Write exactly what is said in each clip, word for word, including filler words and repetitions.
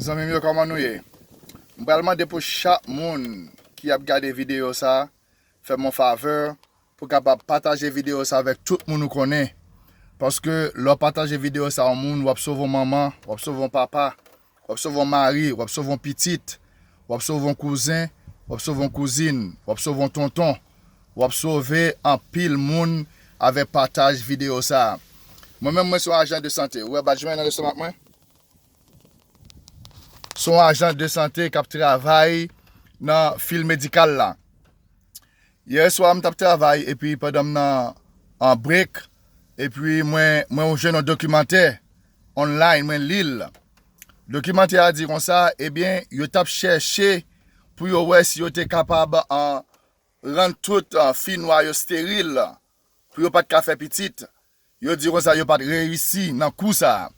Zanmi m yo, kòman nou ye? M pral mande pou chak moun ki ap gade videyo sa, fè m yon favè pou kapab pataje videyo sa avèk tout moun ou konnen. Paske lè w pataje videyo sa yon moun, w ap sove yon manman, w ap sove yon papa, w ap sove yon mari, w ap sove yon pitit, w ap sove yon kouzen, w ap sove yon kouzin, w ap sove yon tonton, w ap sove anpil moun avèk pataj videyo sa. Mwen menm, mwen se yon ajan de sante. Ou wè bat jwen nan lestomak mwen? Se yon ajan de sante k ap travay nan fil medikal la. Yè swa, m t ap travay, epi pandan m nan an break, epi mwen, mwen jwenn yon dokimantè online, mwen li l. Dokimantè a di konsa, ebyen, yo t ap chèche pou yo wè si yo te kapab an, rann tout an, fi nwa yo steril, pou yo pa t ka fè pitit. Yo di konsa yo pa t reyisi nan kou sa a.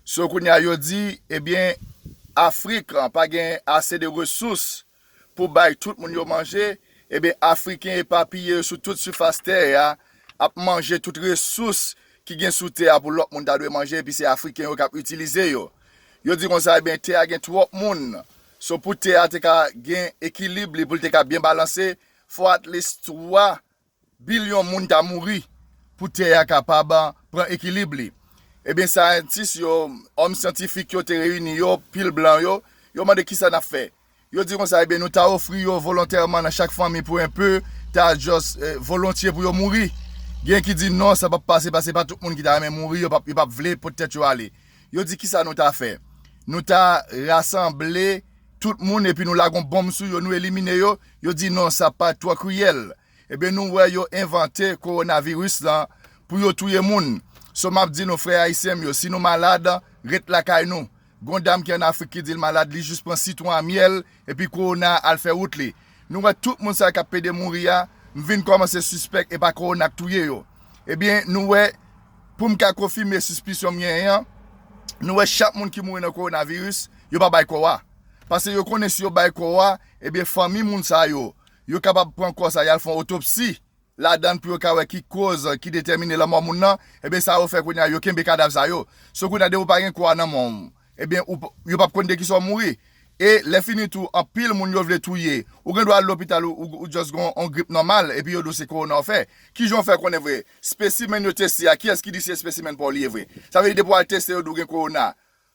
So kounye a yo di, ebyen, Afrik pa gen ase de resous pou bay tout moun yo manje, ebyen, Afriken epapiye sou tout sifas tè a ap manje tout resous ki gen sou tè a pou lòt moun ta dwe manje, epi se Afriken yo k ap itilize yo. Yo di konsa, ebyen, tè a gen twòp moun. So pou tè a te ka gen ekilib li, pou l te ka byen balanse, fò at least twa bilyon moun ta mouri pou tè a kapab pran ekilib li. Ebyen, syantis yo, òm syantifik yo te reyini yo, pil blan yo, yo mande kisa n ap fè. Yo di konsa, ebyen, nou ta ofri yo volontèman nan chak fanmi pou enpe, ta just, eh, volontye pou yo mouri. Gen ki di non, sa p ap pase, paske pa tout moun ki ta renmen mouri, yo p ap, yo p ap vle pot tèt yo ale. Yo di kisa nou ta fè. Nou ta rasanble tout moun epi nou lage yon bonm sou yo, nou elimine yo. Yo di non, sa pa twò kriyèl. Ebyen, nou wè yo envante kowonaviris lan pou yo touye moun. So, m ap di nou, frè ayisyen m yo, si nou malad, ret lakay nou. Gon dam ki ann Afrik ki di l malad, li jis pran sitwon a myèl, epi kowona al fè wout li. Nou wè tout moun sa yo k ap pede mouri a, m vin kòmanse sispèk e pa kowona k touye yo. Ebyen, nou wè, pou m ka konfime sispisyon m genyen an, nou wè chak moun ki mouri nan kowonaviris, yo pa bay kò a. Paske yo konnen si yo bay kò a, ebyen, fanmi moun sa yo, yo kapab pran kò sa, y al fè yon otopsi ladan l pou yo ka wè ki koz ki detèmine lanmò moun nan, ebyen, sa yo fè kounye a, yo kenbe kadav sa yo. So kounye a, depi w pa gen kò a nan men w, ebyen, ou p-, yo p ap konn de kisa w mouri. E lè fini tou, anpil moun yo vle touye. Ou gen dwa al lopital, ou, ou, ou just gen yon grip nòmal, epi yo di w se kowona w fè. Kijan w fè konnen vre? Spesimèn yo teste a, kiyès ki di se spesimèn pa w li ye vre? Sa vle di depi w al teste, yo di w gen kowona.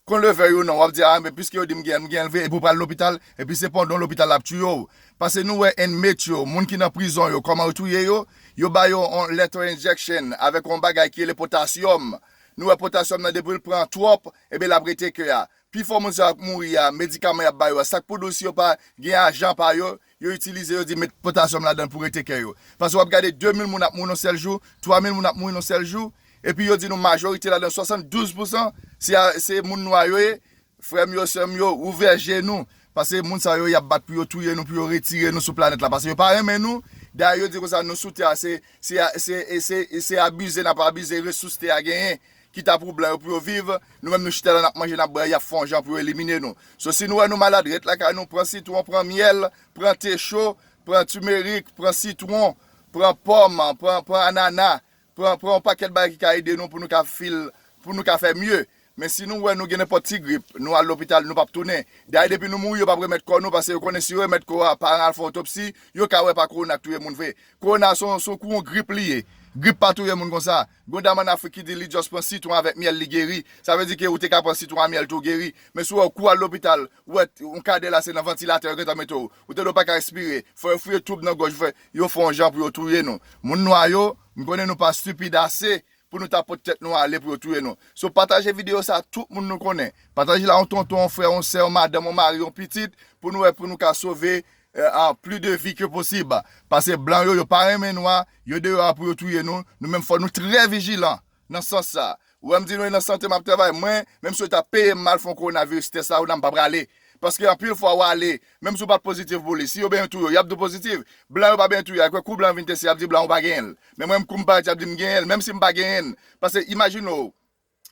Kon leve yo non, w ap di, a, men piske yo di m gen l, m gen l vre, epi w pral lopital, epi se pandan w lopital l ap tiye w. Paske nou wè inmate yo, moun ki nan prizon yo, kòman yo touye yo? Yo ba yo yon lethal injection avèk yon bagay ki rele potasyòm. Nou wè potasyòm nan depi l pran twòp, ebyen l ap rete kè a. Pifò moun sa yo k mouri a, medikaman y ap ba yo a, sa k pou di w si yo pa gen ajan pa yo, yo itilize, yo di met potasyòm ladan l pou rete kè yo. Paske w ap gade de mil moun ap mouri nan sèl jou, twa mil moun ap mouri nan sèl jou, epi yo di nou majorite ladan, swasanndouz pousan, se a, se moun nwa yo ye. Frè m yo, sè m yo, ouvè je nou, paske moun sa yo, y ap bat pou yo touye nou, pou yo retire nou sou planèt la, paske yo pa renmen nou. Dayè, yo di konsa, nou sou tè a, se, se, se, se, se abize n ap abize resous tè a genyen, ki ta pou blan yo pou yo viv, nou menm nou chita la, n ap manje, n ap bwè, y ap fè yon jan pou yo elimine nou. So, si nou wè nou malad, ret lakay nou, pran sitwon, pran myèl, pran te cho, pran timerik, pran sitwon, pran pòm, pran, pran anana, pran, pran yon pakèt bagay ki ka ede nou pou nou ka fil, pou nou ka fè mye. Men si nou wè nou gen nenpòt ti grip, nou al lopital, nou p ap tounen. Dayè, depi nou mouri, yo p ap remèt kò nou, paske yo konnen si yo remèt kò a, pa al fè otopsi, yo ka wè pa kowona k touye moun vre. Kowona se yon, se yon kou yon grip li ye. Grip pa touye moun konsa. Gon dam ann Afrik ki di li just pran sitwon avèk myèl, li geri. Sa vle di ke ou te ka pran sitwon a myèl tou, ou geri. Men si w wè w kou al lopital, ou wè yon kadè la se nan vantilatè yo gentan mete w. Ou tande w pa ka respire. Fò yo fouye toub nan gòj ou, fè, yo fè yon jan pou yo touye nou. Moun nwa yo, m konnen nou pa stipid ase pou nou ta pot tèt nou ale pou yo touye nou. So, pataje videyo sa a tout moun nou konnen. Pataje l a yon tonton, yon frè, yon sè, yon madanm, yon mari, yon pitit, pou nou wè, pou nou ka sove, eh, ah, plis de vi ke posib. Paske blan yo, yo pa renmen nwa, yo deyò a pou yo touye nou. Nou menm fò nou trè vijilan nan sans sa. Ou wè m di nou e nan sante m ap travay. Mwen, menm si yo ta peye m al fè yon kowonaviris tès la, ou nan m pa prale. Paske anpil fwa w ale, menm si w pa t pozitif pou li, si yo benyen touye w, y ap di w pozitif. Blan yo pa benyen touye, akwè kou blan vin teste, y ap di blan ou pa genyen l. Men mwen, kou m parèt, y ap di m genyen l, menm si m pa genyen l. Paske imajine w,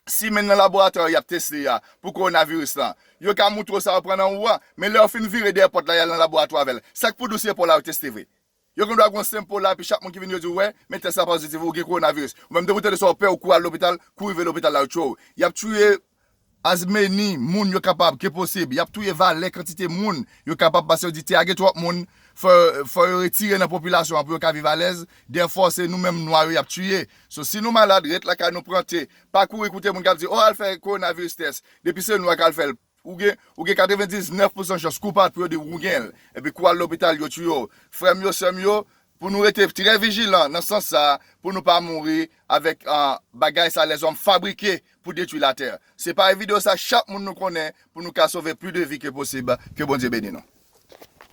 si menm nan laboratwa y ap teste a pou kowonaviris lan, yo ka moutre w sa yo pran nan ou a, men lè yo fin vire dèyè pòt la, y al nan laboratwa avè l. Sa k pou di w si e pa w la yo teste vre? Yo gen dwa gen yon senp po la, epi chak moun ki vini, yo di w, wè, men tès la pozitif, ou gen kowonaviris. Ou menm, depi w tande sa, w pè, ou kouri al lopital, kou rive lopital la, yo tchwe w. Y ap touye as many moun yo kapab ke posib. Y ap touye valè kantite moun yo kapab, paske yo di te a gen twòp moun, fò, fò yo retire nan popilasyon an pou yo ka viv alèz. Therefore, se nou menm nwa yo y ap tiye. So, si nou malad, ret lakay nou, pran te. Pa kouri koute moun k ap di, "O, al fè kowonaviris tès." Depi se nwa k al fè l, ou gen, ou gen katrevendiznèf pousan chans koupab pou yo di w ou gen l. Epi kou al lopital, yo tiye w. Frè m yo, sè m yo, pou nou rete trè vijilan nan sans sa, pou nou pa mouri avèk, ah, bagay sa lèzòm fabrike pou detwi latè. Se pa videyo sa, chak moun nou konnen, pou nou ka sove plis de vi ke posib. Ke Bondye beni nou.